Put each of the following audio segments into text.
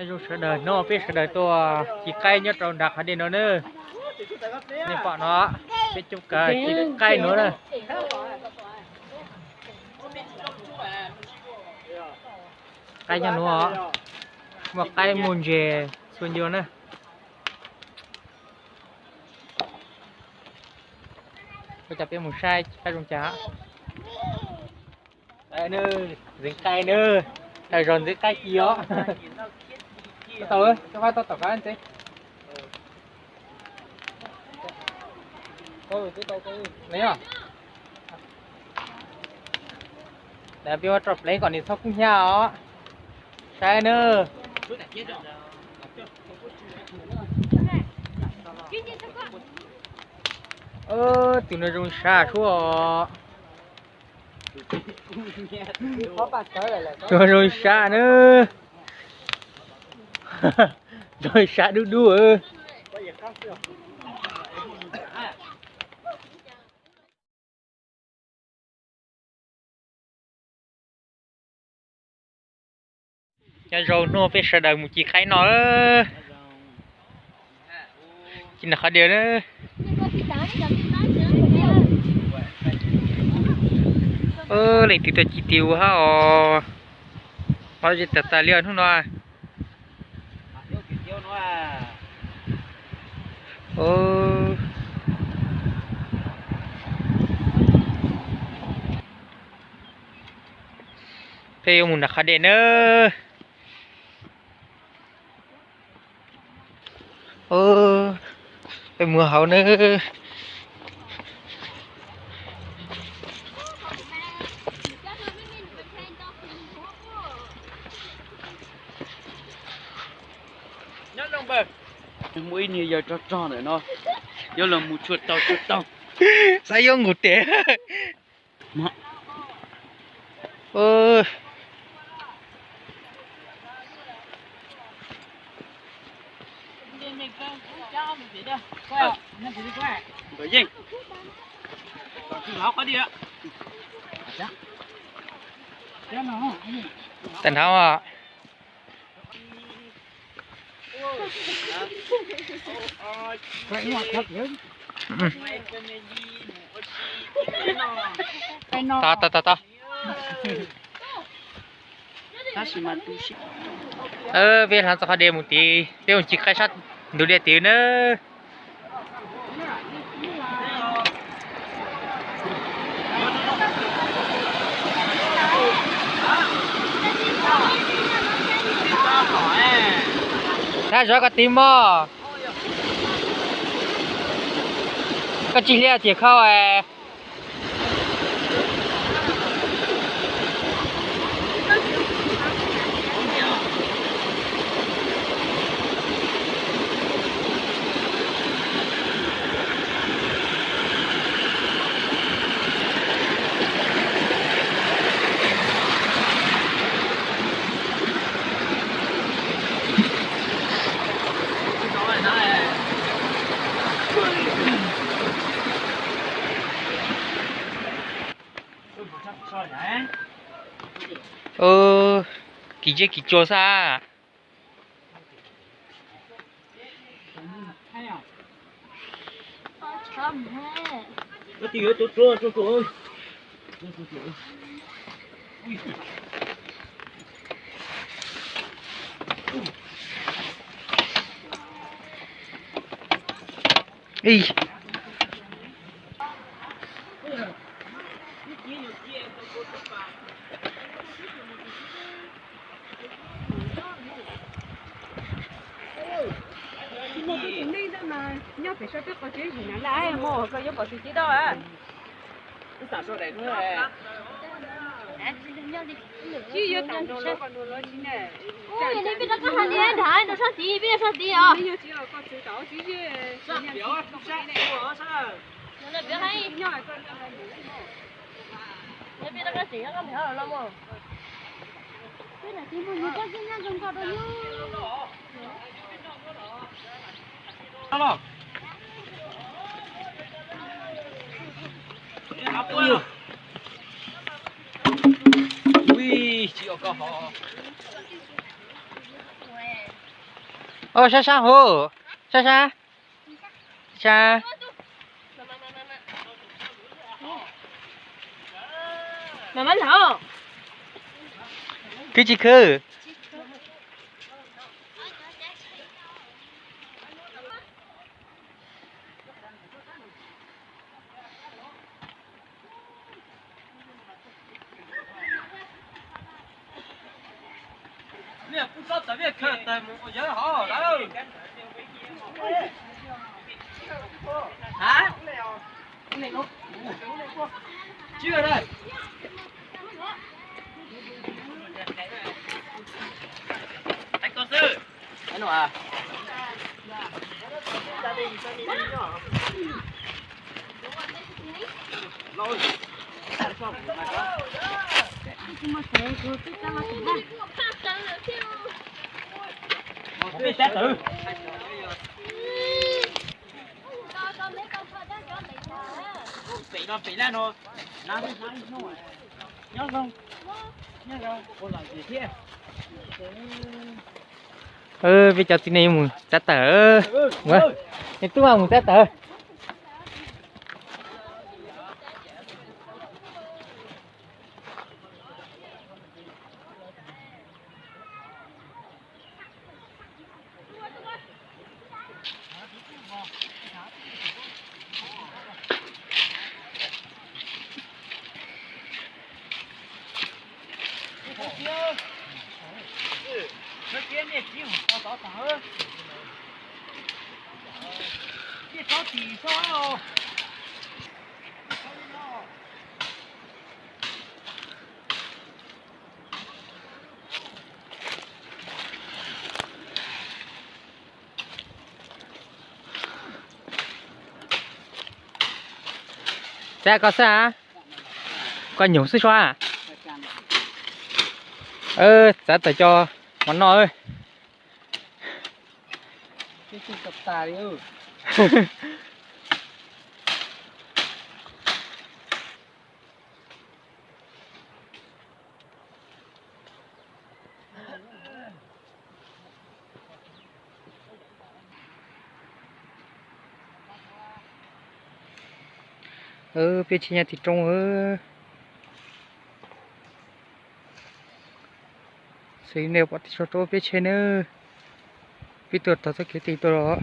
Nyob zoo sawv daws, hnub no peb sawv daws tuaj ci qaib nyob rau nram qhov dej no na. Nej pom no, peb coob kawg ci qaib no na. Qaib nyob nuav, muaj qaib muaj ntses txhua ncua na. Ua cas peb mus saib qaib zoo cas. Ntxeev qaib na, tawm zog ntxeev qaib ci os. Tau, tau tom qab ntxeev. Peb muab rau pleev kom nws txhob kub hnyiab os. Saib na. Tus no zoo sab sua. Tus no zoo sab na. Zoo sab dub dub. Nyob zoo, hnub peb sawv daws mus ci qaib no. Ci nram qhov dej na. Leej twg tuaj ci ti ua hab os. Qhov tseem tag tas li os hnub no. Peb yuav mus nram qhov dej na. Peb mus hauv na. Muaj ib niag yawg rog rog ntawm no, yuav los mus tshua tau tshua tau. Xav yuav nqus tes. Tag nrho. Tau tau tau tau. Peb hla txog qhov dej mus tid, peb mus ci qaib sab ntug dej tid na. Thab zov koj tiv mog. Koj tsis liab ces khau es. Kis ntsia kis tsua xwb. Tsis muaj tub tus neeg ntawd mas nyob pem saum tej qhov tsev zim na lawm, mus koj yuav pom tsis tau. Tsis yuav tam no los kom nws los tsis ne. Ua li peb rov qab hais li ntag, rau sab tid, peb rau sab tid os. Peb rov qab tseem rov qab ntawm no los mas. Ui, tsis ua koj ho. Sab sab hauv, sab sab, sab. Khwv tsis khwv. Peb cov txiv neej mus txav tawm. Nws tub mus txav tawm. Txav koj xwb, koj nyuam xwb sua. Txav tawm cov mov noj. Peb tsheb nyob tim roob. Xws li nej pom tim saum roob peb tsheb nawb, peb tuaj txog txoj kev tim tuaj los.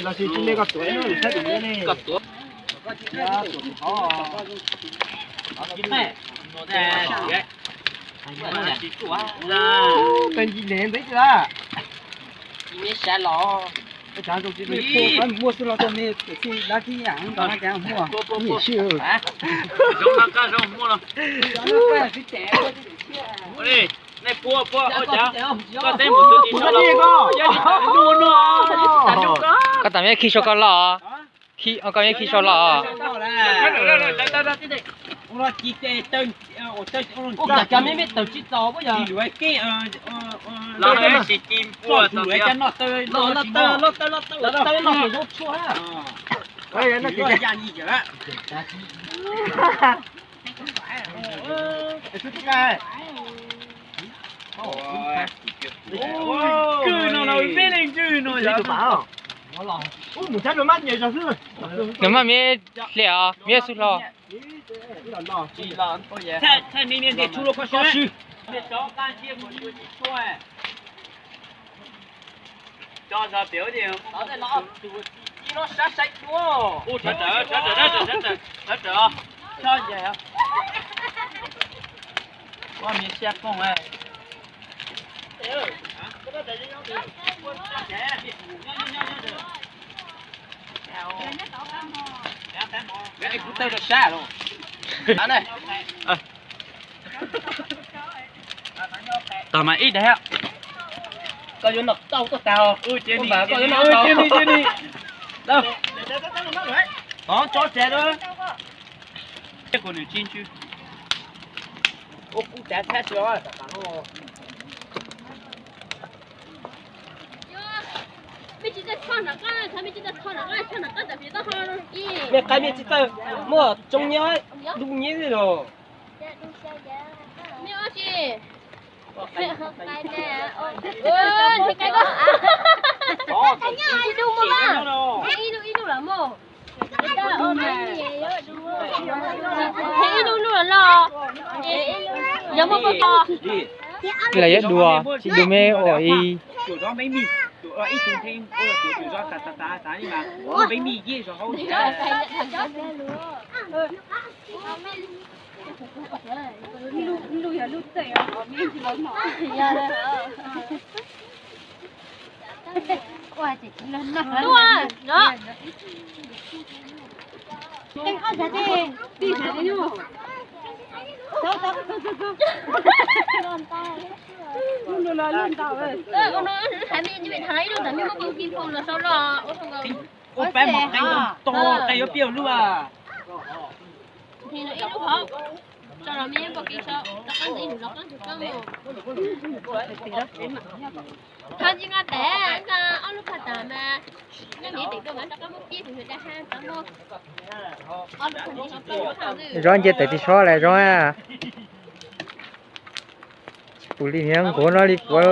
Los sis tsis me koj tuav, koj tuav. Tsis tuaj. Tag nci ne ntawd tsis laj. Ib me sab los. Muaj xwb los tau me tiam sis dab tsi yam no na, muaj. Zoo mas koj zoo muaj los. Nej puab puab ua cas koj teb mus tus tim no los, yog tsis tau nug no, tsis tau nug koj. Koj tam mej khi sau koj los. Koj mej khi sau los. Ua cas mej mej tawm tsis txaus puas yog? Los sis ci npua tau. Los taw los taw los taw los taw no ces zoo tshuaj. Nws maj mej hle os, mej xub hlo. Tag mas ib daim. Koj yuav noj tau tuaj tag os. Koj yuav noj tau. Tov tso tsev. Kuv nws tsis ntsw. Ua kuv cav txhab si os. Mej qai mej tsis txawj muaj tsoo nyob dub nyiab los. Ib lub lub los. Los yuav dua, tsis dua mej ua ib. Ua pab mos qeej ntoo tog qeej yuav pib ua luaj. Zov nce tawm tsis sob lawm zov. Tsis pum li niag nquav no li puav.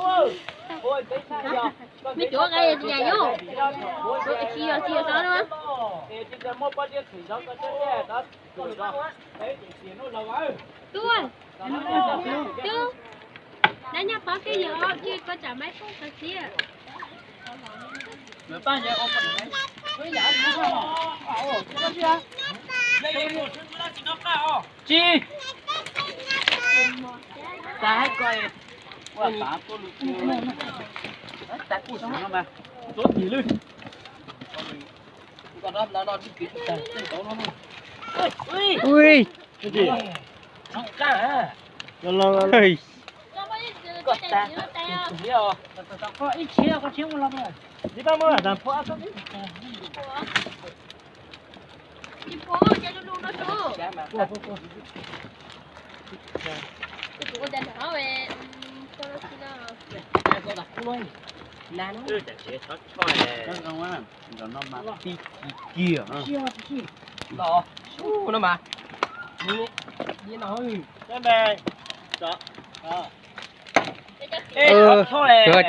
Los, me cuav qa tsis yam yus, tsis yog tsis yog sov no. Tub, tub, nab nyob pov kej yog tsis koj tsam maib poob qhov txiav. Tsis tas ko. Ui.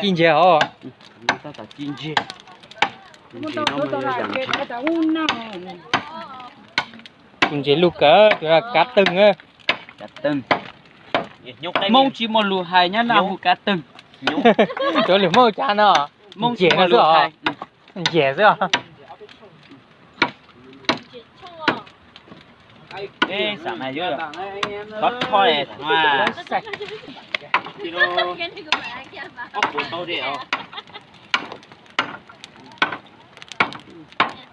Ci ntses os. Ci ntses lug kawg, kav teeg. Hmoob tsis muaj lus hais nyob no hu kav teeg. Cov lwm Hmoob cas no, ntses no xwb os. Ntses xwb os.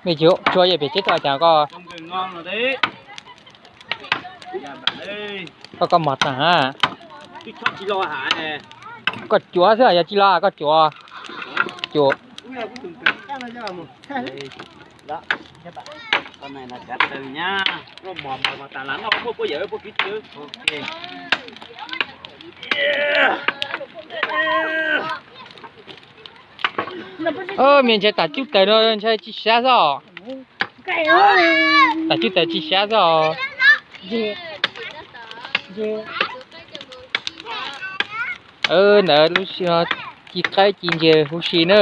Mej tsis tshua yog pem tsev toj cas koj. Koj, koj mos tag. Koj cuav xwb yog tsis los koj cuav. Cuav. Mej ntshai tas cub taws no ntshai tsis sab xwb os. Tas cub tas ci sab xwb os. Ntawd lub sij hawm ci qaib ci ntses huv si na.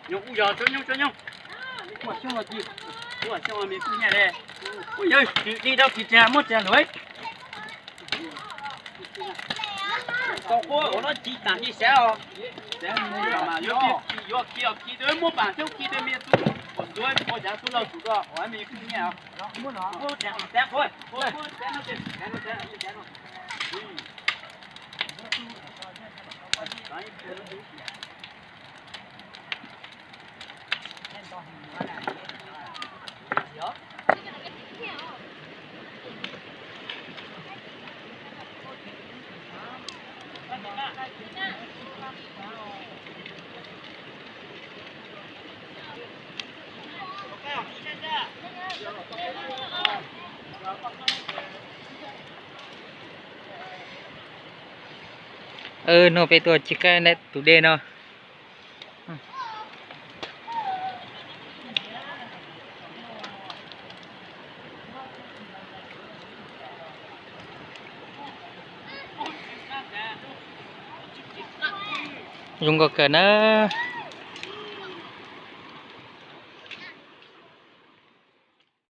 Nyuj kuj yog tsob nyuj tsob nyuj. Ua xyoob los ci, ua xyoob me kuj nyiaj li. Ua yawg tsis di rau tsis tsag muab tsag luav. Tau quab ua no ci tas ci sab os. Yuav khi yuav khi os khi tau muab pam xyoob khi tau me tub. Ua tsuav ua cav tub laug tsuv rau ua me kuj nyiaj os. Hnub peb tuaj ci qaib ntawm tus dej no. Zoo nkauj kawg na.